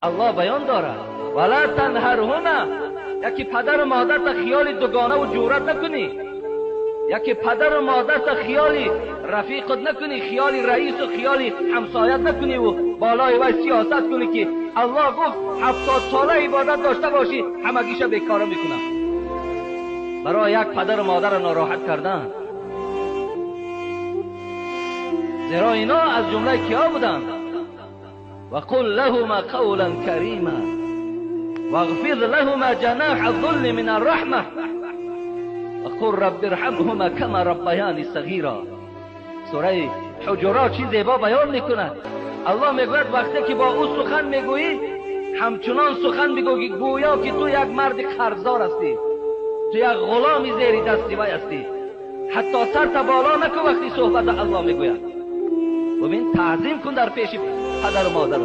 Аллоҳ баён дорад: вала танҳарҳума, яки падару модарта хиёли дугона ва ҷурат накунӣ, яки падару модарта хиёли рафиқат накунӣ, хиёли раису хиёли ҳамсоят накунӣ ва болои вай сиёсат кунӣ, ки Аллоҳ гуфт 70 сола ибодат дошта бошӣ, ҳамагиша бекора мекунам. Барои як падару модарро нороҳат кардан. Зеро ино аз ҷумлаи киҳо буданд? وقل لهما قولا كريما واغفر لهما جناح الذل من الرحمة وقل رب ارحمهما كما ربياني صغيرا. سوره حجرات چی زیبا بیان میکند. الله میگوید وقتی که با او سخن میگویی همچنان سخن بگو که گویا که تو یک مرد قرضدار هستی، تو یک غلام زیر دستی وی هستی. حتی سر تا بالا نکن وقتی صحبت الله میگوید. ببین، تعظیم کن در پیش پدر و مادر.